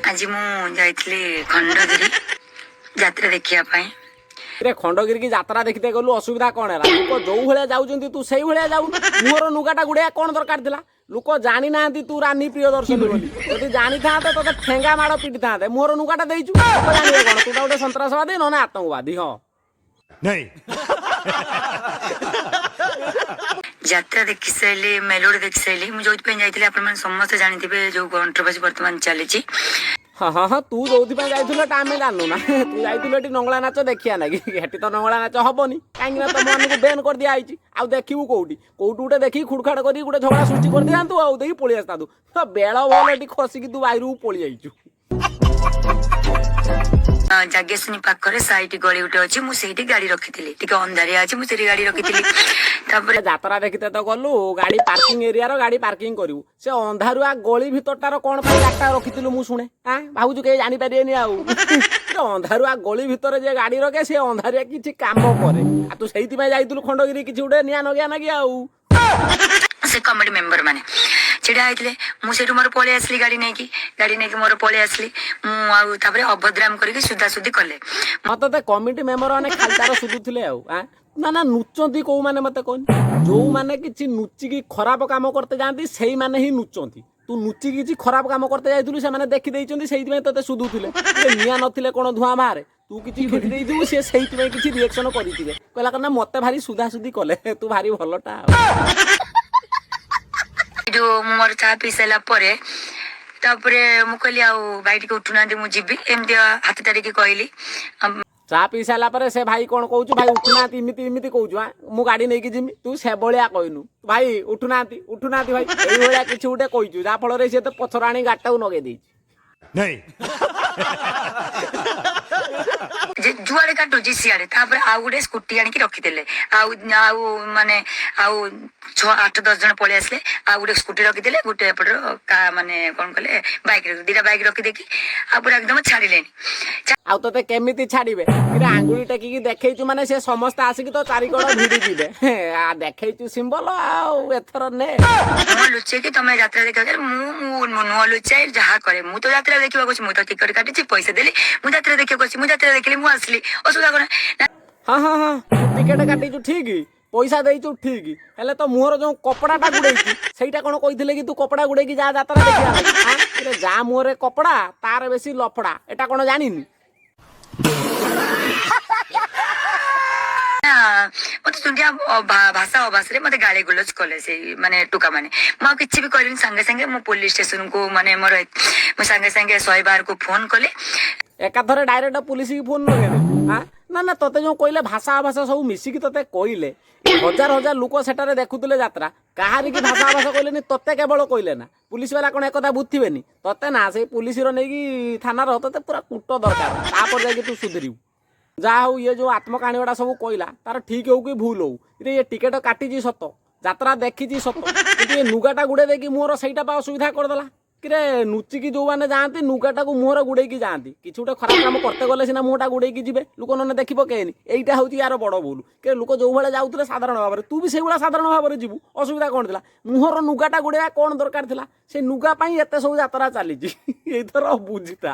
ଆଜି ମୁଁ ଯାଇଥିଲି ଖଣ୍ଡଗିରି ଯାତ୍ରା ଦେଖିବା ପାଇଁ। ରେ, ଖଣ୍ଡଗିରି କି ଯାତ୍ରା ଦେଖିତେ ଗଲୁ, ଅସୁବିଧା କଣ ହେଲା? ଲୋକ ଯୋଉ ଭଳିଆ ଯାଉଛନ୍ତି, ତୁ ସେଇ ଭଳିଆ ଯାଉନୁ। ମୁହଁର ନୁଗାଟା ଗୁଡିଆ କଣ ଦରକାର ଥିଲା? ଲୋକ ଜାଣିନାହାନ୍ତି ତୁ ରାନୀ ପ୍ରିୟଦର୍ଶନୀ ବୋଲି। ଯଦି ଜାଣିଥାନ୍ତେ, ତତେ ଠେଙ୍ଗା ମାଡ଼ ପିଟିଥାନ୍ତେ। ମୁହଁର ନୁଗାଟା ଦେଇଛୁ, ଲୋକ ଜାଣିବେ କଣ? ତୁ ଗୋଟେ ସନ୍ତ୍ରାସବାଦୀ ନହେଲେ ଆତଙ୍କବାଦୀ। ହଁ। नहीं। ଯାତ୍ରା ଦେଖି ସାରିଲି, ମେଲୋଡି ଦେଖି ସାରିଲି। ମୁଁ ଯୋଉଥିପାଇଁ ଯାଇଥିଲି, ଆପଣମାନେ ସମସ୍ତେ ଜାଣିଥିବେ ଯୋଉ କଣ୍ଟ୍ରୋଭର୍ସି ବର୍ତ୍ତମାନ ଚାଲିଛି। ହଁ, ତୁ ଯୋଉଥିପାଇଁ ଯାଇଥିଲୁ ଏଟା ଆମେ ଜାଣୁ ନା। ତୁ ଯାଇଥିଲୁ ଏଠି ନଙ୍ଗଳା ନାଚ ଦେଖିବା ନାଗି। ଏଠି ତ ନଙ୍ଗଳା ନାଚ ହବନି, କାହିଁକି ନା ତମ ମାନଙ୍କୁ ବେନ୍ କରିଦିଆ ହେଇଛି। ଆଉ ଦେଖିବୁ କୋଉଠି? କୋଉଠି ଗୋଟେ ଦେଖିକି ଖୁଡ଼ଖାଡ଼ କରିକି ଗୋଟେ ଝଗଡ଼ା ସୃଷ୍ଟି କରିଦିଆନ୍ତୁ ଆଉ ଦେଇକି ପଳେଇ ଆସିଥାନ୍ତୁ। ତ ବେଳ ଭଲ ଏଠି ଖସିକି ତୁ ବାହାରକୁ ପଳେଇ ଯାଇଛୁ। ଯାଜ୍ଞସେନୀ ପାଖରେ ସାଇଟି ଗଳି ଗୋଟେ ଅଛି, ମୁଁ ସେଇଠି ଗାଡି ରଖିଥିଲି। ଟିକେ ଅନ୍ଧାରିଆ ଅଛି, ମୁଁ ସେଇଠି ଗାଡି ରଖିଥିଲି। ତାପରେ ଯାତ୍ରା ଦେଖିତେ ତ ଗଲୁ, ଗାଡି ପାର୍କିଂ ଏରିଆର ଗାଡି ପାର୍କିଂ କରିବୁ, ସେ ଅନ୍ଧାରୁଆ ଗଳି ଭିତରଟାର କଣ ପାଇଁ ଗାଡିଟା ରଖିଥିଲୁ ମୁଁ ଶୁଣେ? ଆଁ, ଭାବୁଛୁ କେହି ଜାଣିପାରିବେନି? ଆଉ ସେ ଅନ୍ଧାରୁଆ ଗଳି ଭିତରେ ଯେ ଗାଡି ରଖେ, ସେ ଅନ୍ଧାରିଆ କିଛି କାମ କରେ। ଆଉ ତୁ ସେଇଥିପାଇଁ ଯାଇଥିଲୁ ଖଣ୍ଡଗିରି କିଛି ଗୋଟେ ନିଆଁ ନଗିଆ ନାଗି ଆଉ। ସେ କମିଟି ମେମ୍ବର ମାନେ ଛିଡା ହେଇଥିଲେ। ମୁଁ ସେଇଠୁ ମୋର ପଳେଇ ଆସିଲି, ଗାଡି ନେଇକି ମୋର ପଳେଇ ଆସିଲି ମୁଁ। ଆଉ ତାପରେ ଅଭଦ୍ରାମ କରିକି ସୁଧାସୁଧି କଲେ। ହଁ, ତତେ କମିଟି ମେମ୍ବର ମାନେ ଖାଲି ତାର ସୁଧୁଥିଲେ ଆଉ। ଆଁ, ନା ନା, ନୁଚନ୍ତି କୋଉମାନେ ମତେ କହନି? ଯୋଉମାନେ କିଛି ନୁଚିକି ଖରାପ କାମ କରତେ ଯାଆନ୍ତି, ସେଇମାନେ ହିଁ ନୁଚନ୍ତି। ତୁ ନୁଚିକି କିଛି ଖରାପ କାମ କରତେ ଯାଇଥିଲୁ, ସେମାନେ ଦେଖି ଦେଇଛନ୍ତି, ସେଇଥିପାଇଁ ତତେ ସୁଧୁଥିଲେ। ଏ ନିଆଁ ନଥିଲେ କଣ ଧୂଆଁ ବାହାରେ? ତୁ କିଛି କ୍ଷତି ଦେଇଥିବୁ, ସେ ସେଇଥିପାଇଁ କିଛି ରିଏକ୍ସନ କରିଥିବେ। କହିଲା କଣ ନା ମତେ ଭାରି ସୁଧାସୁଧି କଲେ। ତୁ ଭାରି ଭଲଟା ଆଉ। ସେଇଠୁ ମୁଁ ମୋର ଚା ପିଇ ସାରିଲା ପରେ, ତାପରେ ମୁଁ କହିଲି, ଆଉ ଭାଇ ଟିକେ ଉଠୁନାହାନ୍ତି, ମୁଁ ଯିବି। ଏମିତି ହାତ ତାରିକି କହିଲି। ଚା ପିଇ ସାରିଲା ପରେ ସେ ଭାଇ କଣ କହୁଛୁ, ଭାଇ ଉଠୁନାହାନ୍ତି, ଏମିତି ଏମିତି କହୁଛୁ। ଆଁ, ମୁଁ ଗାଡି ନେଇକି ଯିମି, ତୁ ସେଭଳିଆ କହିନୁ। ଭାଇ ଉଠୁନାହାନ୍ତି, ଉଠୁନାହାନ୍ତି ଭାଇ, ଏଇଭଳିଆ କିଛି ଗୋଟେ କହିଛୁ, ଯାହା ଫଳରେ ସିଏ ତ ପଛର ଆଣି ଗାଡିଟାକୁ ନଗେଇ ଦେଇଛି। नहीं। ଯେ ଯୁଆଡେ କାଟୁଛି ସିଆଡେ। ତାପରେ ଆଉ ଗୋଟେ ସ୍କୁଟି ଆଣିକି ରଖିଦେଲେ। ଆଉ ମାନେ ଆଉ 6, 8, 10 ଜଣ ପଳେଇ ଆସିଲେ। ଆଉ ଗୋଟେ ସ୍କୁଟି ରଖିଦେଲେ, ଗୋଟେ ଏପଟର ମାନେ କଣ କଲେ, ବାଇକ୍, ଦିଟା ବାଇକ୍ ରଖିଦେଇକି ଆଉ ପୁରା ଏକଦମ ଛାଡିଲେନି। ଆଉ ତତେ କେମିତି ଛାଡିବେ କିରେ? ଆଙ୍ଗୁଳି ଟେକିକି ଦେଖେଇଛୁ ମାନେ ସେ ସମସ୍ତେ ଆସିକି ତ ଚାରିକଡ଼ ଭିଡି ଯିବେ। ଆ, ଦେଖେଇଛୁ ସିମ୍ବଲ, ଆଉ ଏଥର ନେ। ମୁହଁ ଲୁଚେଇକି ତମେ ଯାତ୍ରା ଦେଖିବାକୁ ଯାଅ। ମୁଁ ମୁହଁ ଲୁଚାଇ ଯାହା କରେ, ମୁଁ ତ ଯାତ୍ରା ଦେଖିବାକୁ ଅଛି। ମୁଁ ତ ଟିକଟ କାଟିଛି, ପଇସା ଦେଲି, ମୁଁ ଯାତ୍ରା ଦେଖିବାକୁ ଅଛି। ମୁଁ ଯାତ୍ରା ଦେଖିଲି, ମୁଁ ଆସିଲି, ଅସୁବିଧା କଣ ନା? ହଁ, ତୁ ଟିକେଟ କାଟିଛୁ ଠିକ, ପଇସା ଦେଇଛୁ ଠିକ, ହେଲେ ତ ମୁହଁର ଯୋଉ କପଡାଟା ଗୁଡେଇଛୁ, ସେଇଟା କଣ କହିଥିଲେ କି ତୁ କପଡା ଗୁଡେଇକି ଯା ଯାତ୍ରା ଦେଖିବା ପାଇଁ? ଆଁ? କିରେ, ଯା ମୁହଁରେ କପଡା ତାର ବେଶୀ ଲଫଡା, ଏଟା କଣ ଜାଣିନି? ମତେ ଦୁନିଆ ଭାଷା ଅଭାଷାରେ ମତେ ଗାଳି ଗୁଲଜ କଲେ ସେଇ ମାନେ ଟୋକା ମାନେ। ମୁଁ ଆଉ କିଛି ବି କହିଲିନି। ସାଙ୍ଗେ ସାଙ୍ଗେ ମୁଁ ପୋଲିସ ଷ୍ଟେସନକୁ, ମାନେ ମୋର ମୁଁ ସାଙ୍ଗେ ସାଙ୍ଗେ 112କୁ ଫୋନ କଲି। ଏକାଥରେ ଡାଇରେକ୍ଟ ପୁଲିସକି ଫୋନ ଲଗେଇଦେଲୁ? ଆଁ, ନା ନା, ତତେ ଯୋଉ କହିଲେ ଭାଷା ଭାଷା ସବୁ ମିଶିକି ତତେ କହିଲେ, ହଜାର ହଜାର ଲୋକ ସେଠାରେ ଦେଖୁଥିଲେ ଯାତ୍ରା, କାହାରି କି ଭାଷା ଭାଷା କହିଲେନି, ତତେ କେବଳ କହିଲେ ନା? ପୁଲିସ ବାଲା କଣ ଏକଥା ବୁଝିବେନି? ତତେ ନା ସେଇ ପୁଲିସର ନେଇକି ଥାନାର ତତେ ପୁରା କୁଟ ଦରକାର, ତାପରେ ଯାଇକି ତୁ ସୁଧୁରିବୁ। ଯାହା ହଉ, ଇଏ ଯୋଉ ଆତ୍ମକାହାଣୀ ଗୁଡ଼ା ସବୁ କହିଲା, ତାର ଠିକ ହଉ କି ଭୁଲ ହଉ, ଇରେ ଇଏ ଟିକେଟ କାଟିଛି ସତ, ଯାତ୍ରା ଦେଖିଛି ସତ, କିନ୍ତୁ ଏ ନୁଗାଟା ଗୁଡେଇ ଦେଇକି ମୁହଁର ସେଇଟା ପା ଅସୁବିଧା କରିଦେଲା। କିରେ, ନୁଚିକି ଯୋଉମାନେ ଯାଆନ୍ତି, ନୁଗାଟାକୁ ମୁହଁରେ ଗୁଡେଇକି ଯାଆନ୍ତି, କିଛି ଗୋଟେ ଖରାପ କାମ କରତେ ଗଲେ ସିନା ମୁହଁଟା ଗୁଡେଇକି ଯିବେ, ଲୋକ ନହେଲେ ଦେଖିବ କେନି। ଏଇଟା ହଉଛି ୟାର ବଡ ଭୁଲ। କି ଲୋକ ଯୋଉ ଭଳିଆ ଯାଉଥିଲେ ସାଧାରଣ ଭାବରେ, ତୁ ବି ସେଇଭଳିଆ ସାଧାରଣ ଭାବରେ ଯିବୁ, ଅସୁବିଧା କଣ ଥିଲା? ମୁହଁର ନୁଗାଟା ଗୁଡେଇବା କଣ ଦରକାର ଥିଲା? ସେ ନୁଗା ପାଇଁ ଏତେ ସବୁ ଯାତ୍ରା ଚାଲିଛି। ଏଇଥର ବୁଝିତା।